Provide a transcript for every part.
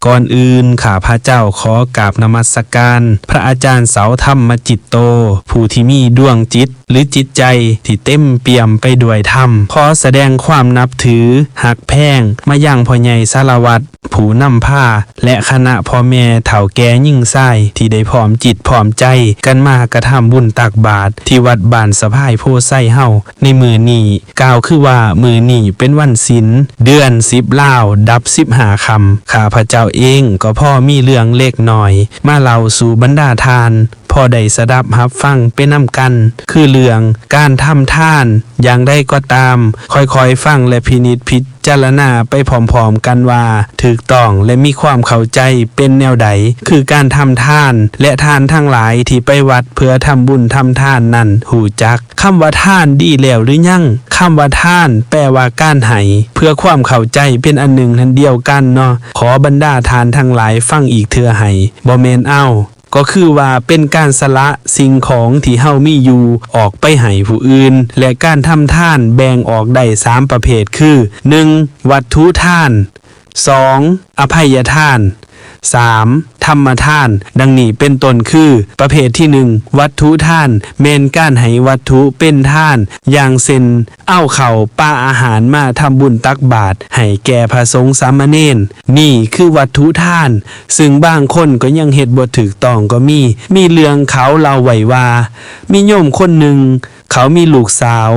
ກ່ອນອື່ນ ຂ້າພະເຈົ້າຂໍກາບນະມັດສະການພະອາຈານເສົາທຳມະຈິດໂຕ ຜູ້ທີ່ມີດວງຈິດ ຫຼື ຈິດໃຈທີ່ເຕັມປ່ຽມໄປດ້ວຍທຳ. ຂໍສະແດງຄວາມນັບຖື ຮັກແພງມາຍັງພໍ່ໃຫຍ່ສາລະວັດ ຜູ້ນຳພາ ແລະ ຄະນະພໍ່ແມ່ເຖົ້າແກ່ຍິງຊາຍ ທີ່ໄດ້ພ້ອມຈິດພ້ອມໃຈກັນມາກະທຳບຸນຕັກບາດທີ່ວັດບ້ານສະພາຍໂພໄຊເຮົາໃນມື້ນີ້. ກ່າວຄືວ່າມື້ນີ້ເປັນວັນສິນ ເດືອນສິບລາວ ດັບສິບຫ້າຄ່ຳ. ຂ້າພະເຈົ້າເອງກໍພໍມີເລື່ອງເລັກນ້ອຍມາເລົ່າສູ່ບັນດາທ່ານ ພໍໄດ້ສະດັບຮັບຟັງໄປນຳກັນ ຄືເລື່ອງການທຳທານ. ຢ່າງໃດກໍຕາມ, ຄ່ອຍໆຟັງ ແລະ ພິນິດພິຈາລະນາໄປພ້ອມໆກັນວ່າ ຖືກຕ້ອງ ແລະ ມີຄວາມເຂົ້າໃຈເປັນແນວໃດ. ຄືການທຳທານ ແລະ ທ່ານທັງຫຼາຍທີ່ໄປວັດເພື່ອທຳບຸນທຳທານນັ້ນ ຮູ້ຈັກຄຳວ່າທານດີແລ້ວຫຼືຍັງ? ຄຳວ່າທານແປວ່າການໃຫ້ ເພື່ອຄວາມເຂົ້າໃຈເປັນອັນໜຶ່ງຫັ້ນດຽວກັນເນາະ. ຂໍບັນດາທ່ານທັງຫຼາຍຟັງອີກເທື່ອໃຫ້ ບໍ່ແມ່ນເອົາ ກໍຄືວ່າເປັນການສະຫຼະສິ່ງຂອງທີ່ເຮົາມີຢູ່ອອກໄປໃຫ້ຜູ້ອື່ນ ແລະ ການທຳທານແບ່ງອອກໄດ້ສາມປະເພດຄື ໜຶ່ງ ວັດຖຸທານ, ສອງ ອະໄພຍະທານ, ສາມ ທຳມະທານ ດັ່ງນີ້ເປັນຕົ້ນຄື ປະເພດທີໜຶ່ງ ວັດຖຸທານ ແມ່ນການໃຫ້ວັດຖຸເປັນທານ ຢ່າງເຊັ່ນ ເອົາເຂົ້າປາອາຫານມາທຳບຸນຕັກບາດໃຫ້ແກ່ພະສົງສາມະເນນ. ນີ້ຄືວັດຖຸທານ ຊຶ່ງບາງຄົນກໍຍັງເຮັດບໍ່ຖືກຕ້ອງກໍມີ. ມີເລື່ອງເຂົາເລົ່າໄວ້ວ່າ ມີໂຍມຄົນໜຶ່ງ ເຂົາມີລູກສາວ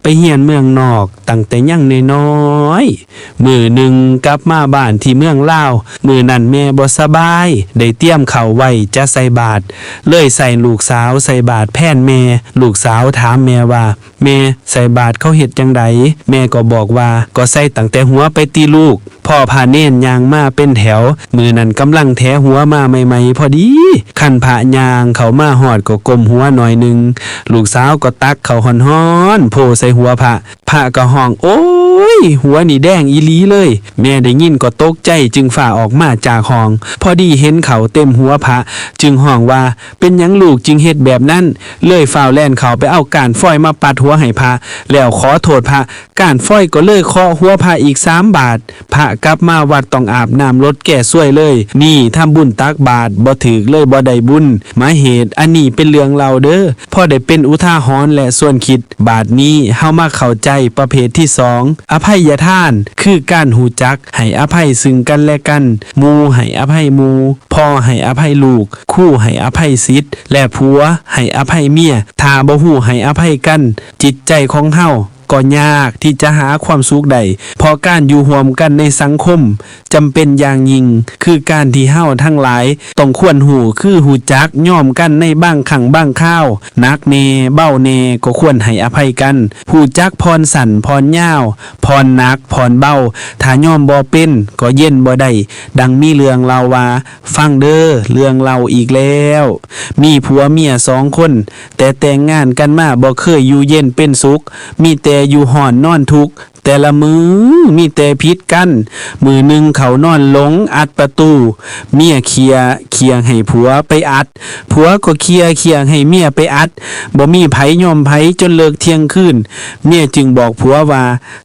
ໄປຮຽນເມືອງນອກຕັ້ງແຕ່ຍັງນ້ອຍໆ. ມື້ໜຶ່ງກັບມາບ້ານທີ່ເມືອງລາວ, ມື້ນັ້ນແມ່ບໍ່ສະບາຍ, ໄດ້ຕຽມເຂົ້າໄວ້ຈະໃສ່ບາດ, ເລີຍໃສ່ລູກສາວໃສ່ບາດແທນແມ່. ລູກສາວຖາມແມ່ວ່າ ແມ່, ໃສ່ບາດເຂົາເຮັດຈັ່ງໃດ? ແມ່ກໍບອກວ່າ ກໍໃສ່ຕັ້ງແຕ່ຫົວໄປຕິລູກ. ພໍພະເນນຍ່າງມາເປັນແຖວ, ມື້ນັ້ນກຳລັງແຖຫົວມາໃໝ່ໆພໍດີ. ຄັນພະຍ່າງເຂົ້າມາຮອດກໍກົ້ມຫົວໜ້ອຍໜຶ່ງ, ລູກສາວກໍຕັກເຂົ້າຮ້ອນໆໂພໃສ່ຫົວພະ. ພະກໍຮ້ອງ ໂອ້ຍ ຫົວນີ້ແດງອີ່ຫຼີເລີຍ. ແມ່ໄດ້ຍິນກໍຕົກໃຈ ຈຶ່ງຟ້າອອກມາຈາກຫ້ອງ. ພໍດີເຫັນເຂົ້າເຕັມຫົວພະ ຈຶ່ງຮ້ອງວ່າ ເປັນຫຍັງລູກຈຶ່ງເຮັດແບບນັ້ນ? ເລີຍຟ້າວແລ່ນເຂົ້າໄປເອົາກ້ານຟອຍມາປັດຫົວໃຫ້ພະ ແລ້ວຂໍໂທດພະ. ກ້ານຟອຍກໍເລີຍເຄາະຫົວພະອີກສາມບາດ. ພະກັບມາວັດຕ້ອງອາບນ້ຳລົດແກ້ຊວຍເລີຍ. ນີ້ທຳບຸນຕັກບາດບໍ່ຖືກເລີຍບໍ່ໄດ້ບຸນ. ໝາຍເຫດ ອັນນີ້ເປັນເລື່ອງເລົ່າເດີ ພໍໄດ້ເປັນອຸທາຫອນ ແລະ ຊວນຄິດ. ບາດນີ້ເຮົາມາເຂົ້າໃຈປະເພດທີສອງ ອະໄພຍະທານ ຄືການຮູ້ຈັກໃຫ້ອະໄພຊຶ່ງກັນແລະກັນ. ໝູ່ໃຫ້ອະໄພໝູ່, ພໍ່ໃຫ້ອະໄພລູກ, ຄູໃຫ້ອະໄພສິດ ແລະ ຜົວໃຫ້ອະໄພເມຍ. ຖ້າບໍ່ຮູ້ໃຫ້ອະໄພກັນ, ຈິດໃຈຂອງເຮົາກໍຍາກທີ່ຈະຫາຄວາມສຸກໄດ້, ເພາະການຢູ່ຮ່ວມກັນໃນສັງຄົມ ຈຳເປັນຢ່າງຍິ່ງ ຄືການທີ່ເຮົາທັງຫຼາຍຕ້ອງຄວນຮູ້ ຄືຮູ້ຈັກຍອມກັນໃນບາງຄັ້ງບາງຄາວ, ໜັກແດ່ເບົາແດ່ກໍຄວນໃຫ້ອະໄພກັນ, ຮູ້ຈັກຜ່ອນສັ້ນຜ່ອນຍາວ, ຜ່ອນໜັກຜ່ອນເບົາ, ຖ້າຍອມບໍ່ເປັນກໍເຢັນບໍ່ໄດ້. ດັ່ງມີເລື່ອງເລົ່າວ່າ, ຟັງເດີ ເລື່ອງເລົ່າອີກແລ້ວ, ມີຜົວເມຍສອງຄົນ ແຕ່ແຕ່ງງານກັນມາບໍ່ເຄີຍຢູ່ເຢັນເປັນສຸກ, ມີແຕ່ຢູ່ຮ້ອນນອນທຸກ. ແຕ່ລະມື້ມີແຕ່ຜິດກັນ. ມື້ໜຶ່ງເຂົານອນຫຼົງອັດປະຕູ, ເມຍເຄຍ, ເຄຍໃຫ້ຜົວໄປອັດ, ຜົວກໍເຄຍ, ເຄຍໃຫ້ເມຍໄປອັດ. ບໍ່ມີໃຜຍອມໃຜຈົນເລີກທ່ຽງຄືນ. ເມຍຈຶ່ງບອກຜົວວ່າ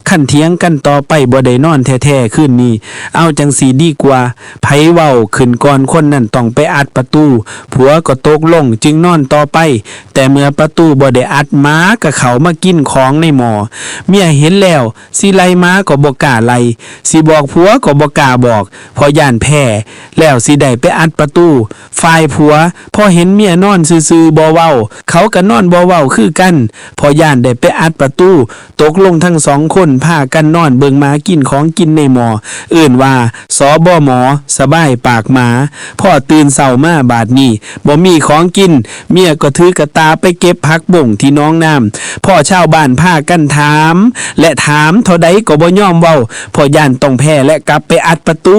ຄັນຖຽງກັນຕໍ່ໄປບໍ່ໄດ້ນອນແທ້ໆຄືນນີ້. ເອົາຈັ່ງຊີ້ດີກວ່າ, ໃຜເວົ້າຂຶ້ນກ່ອນຄົນນັ້ນຕ້ອງໄປອັດປະຕູ. ຜົວກໍຕົກລົງຈຶ່ງນອນຕໍ່ໄປ. ແຕ່ເມື່ອປະຕູບໍ່ໄດ້ອັດ, ໝາກໍເຂົ້າມາກິນຂອງໃນໝໍ້. ເມຍເຫັນແລ້ວ ຊິໄລ່ໝາກໍບໍ່ກ້າໄລ່, ຊິບອກຜົວກໍບໍ່ກ້າບອກ, ເພາະຢ້ານແພ້ ແລ້ວຊິໄດ້ໄປອັດປະຕູ. ຝ່າຍຜົວພໍເຫັນເມຍນອນຊື່ໆບໍ່ເວົ້າ, ເຂົາກໍນອນບໍ່ເວົ້າຄືກັນ, ເພາະຢ້ານໄດ້ໄປອັດປະຕູ. ຕົກລົງທັງສອງຄົນພາກັນນອນເບິ່ງໝາກິນຂອງກິນໃນໝໍ້, ເອີ້ນວ່າ ສບມ ສະບາຍປາກໝາ. ພໍຕື່ນເຊົ້າມາບາດນີ້ ບໍ່ມີຂອງກິນ, ເມຍກໍຖືກະຕ່າໄປເກັບຜັກບົ້ງທີ່ໜອງນ້ຳ. ພໍຊາວບ້ານພາກັນຖາມ ແລະ ຖາມເທົ່າໃດກໍບໍ່ຍອມເວົ້າ, ເພາະຢ້ານຕ້ອງແພ້ ແລະ ກັບໄປອັດປະຕູ.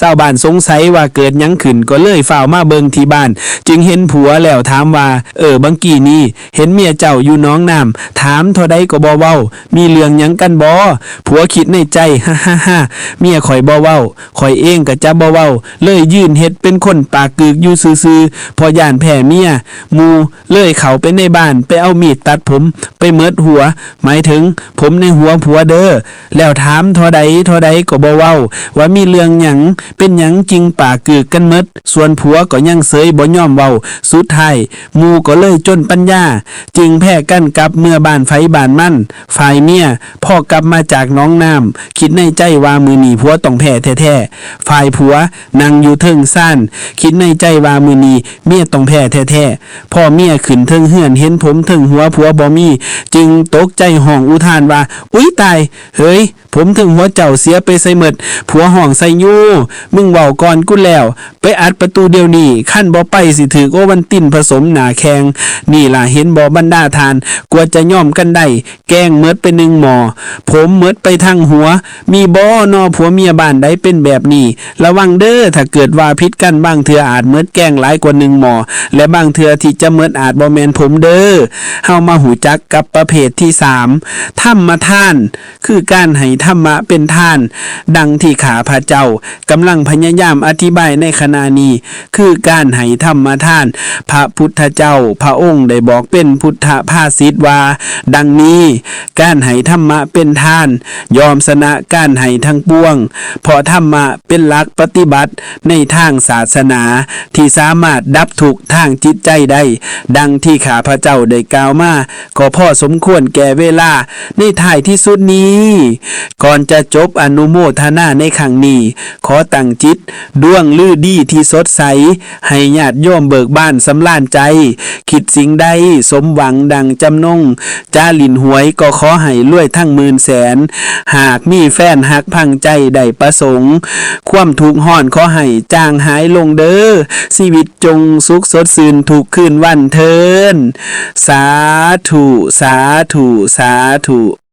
ຊາວບ້ານສົງໄສວ່າເກີດຫຍັງຂຶ້ນ ກໍເລີຍຟ້າວມາເບິ່ງທີ່ບ້ານ, ຈຶ່ງເຫັນຜົວແລ້ວຖາມວ່າ, ເອີ, ບັງກີ້ນີ້ເຫັນເມຍເຈົ້າຢູ່ໜອງນ້ຳ, ຖາມເທົ່າໃດກໍບໍ່ເວົ້າ, ມີເລື່ອງຫຍັງກັນບໍ? ຜົວຄິດໃນໃຈ, ຮາໆໆ, ເມຍຂ້ອຍບໍ່ເວົ້າ, ຂ້ອຍເອງກໍຈະບໍ່ເວົ້າ, ເລີຍຢືນເຮັດເປັນຄົນປາກກຶກຢູ່ຊື່ໆ, ເພາະຢ້ານແພ້ເມຍ. ໝູ່ເລີຍເຂົ້າໄປໃນບ້ານ ໄປເອົາມີດຕັດຜົມໄປໝົດຫົວ, ໝາຍເຖິງຜົມໃນຫົວຜົວເດີ. ແລ້ວຖາມທໍ່ໃດທໍ່ໃດກໍບໍ່ເວົ້າ ວ່າມີເລື່ອງຫຍັງ ເປັນຫຍັງຈຶ່ງປາກກືກກັນໝົດ ສ່ວນຜົວກໍຍັງເສີຍບໍ່ຍອມເວົ້າ ສຸດທ້າຍໝູ່ກໍເລີຍຈົນປັນຍາ ຈຶ່ງແພກັນກັບເມືອບ້ານໃຜບ້ານມັນ. ຝ່າຍເມຍພໍກັບມາຈາກໜອງນ້ຳ ຄິດໃນໃຈວ່າມື້ນີ້ຜົວຕ້ອງແພ້ແທ້ໆ. ຝ່າຍຜົວນັ່ງຢູ່ເທິງຊານ ຄິດໃນໃຈວ່າມື້ນີ້ເມຍຕ້ອງແພ້ແທ້ໆ. ພໍເມຍຂຶ້ນເທິງເຮືອນເຫັນຜົມເທິງຫົວຜົວບໍ່ມີ ຈຶ່ງຕົກໃຈຮ້ອງອຸທານວ່າ ອຸ້ຍຕາຍ ເຮີຍ ຜົມເທິງຫົວເຈົ້າເສຍໄປໃສໝົດ? ຜົວຮ້ອງໃສ່ຢູ່ ມຶງເວົ້າກ່ອນກູແລ້ວ ໄປອັດປະຕູດຽວນີ້ ຄັນບໍ່ໄປຊິຖືກໂອວັນຕິນຜະສົມໜ້າແຂ່ງ. ນີ້ລະເຫັນບໍ່ບັນດາທ່ານ ກວ່າຈະຍອມກັນໄດ້ ແກງໝົດໄປໜຶ່ງໝໍ້ ຜົມໝົດໄປທັງຫົວ. ມີບໍ່ນໍຜົວເມຍບ້ານໃດເປັນແບບນີ້? ລະວັງເດີ້ ຖ້າເກີດວ່າຜິດກັນ ບາງເທື່ອອາດໝົດແກງຫຼາຍກວ່າໜຶ່ງໝໍ້ ແລະ ບາງເທື່ອທີ່ຈະໝົດອາດບໍ່ແມ່ນຜົມເດີ້. ເຮົາມາຮູ້ຈັກກັບປະເພດທີສາມ ທຳມະທານ ຄືການໃຫ້ທຳມະເປັນທານ ດັ່ງທີ່ຂ້າພະເຈົ້າກຳລັງພະຍາຍາມອະທິບາຍໃນຂະນະນີ້ ຄືການໃຫ້ທຳມະທານ. ພະພຸດທະເຈົ້າພະອົງໄດ້ບອກເປັນພຸດທະພາສິດວ່າ ດັ່ງນີ້ ການໃຫ້ທຳມະເປັນທານ ຍ່ອມຊະນະການໃຫ້ທັງປວງ ເພາະທຳມະເປັນຫຼັກປະຕິບັດໃນທາງສາສະໜາ ທີ່ສາມາດດັບທຸກທາງຈິດໃຈໄດ້. ດັ່ງທີ່ຂ້າພະເຈົ້າໄດ້ກ່າວມາ ກໍພໍສົມຄວນແກ່ເວລາ. ໃນທ້າຍທີ່ສຸດນີ້ ກ່ອນຈະຈົບອະນຸໂມທະນາໃນຄັ້ງນີ້ ຂໍຕັ້ງຈິດ ດວງລືດີທີ່ສົດໃສ ໃຫ້ຍາດໂຍມເບີກບານສຳລານໃຈ ຄິດສິ່ງໃດສົມຫວັງດັ່ງຈຳນົງ ຈາຫຼິ້ນຫວຍກໍຂໍໃຫ້ລວຍທັງໝື່ນແສນ ຫາກມີແຟນຮັກພັງໃຈໄດ້ປະສົງ ຄວາມທຸກຮ້ອນຂໍໃຫ້ຈາງຫາຍລົງເດີ້ ຊີວິດຈົ່ງສຸກສົດຊື່ນທຸກຄືນວັນເທີນ ສາທຸ ສາທຸ ສາທຸ.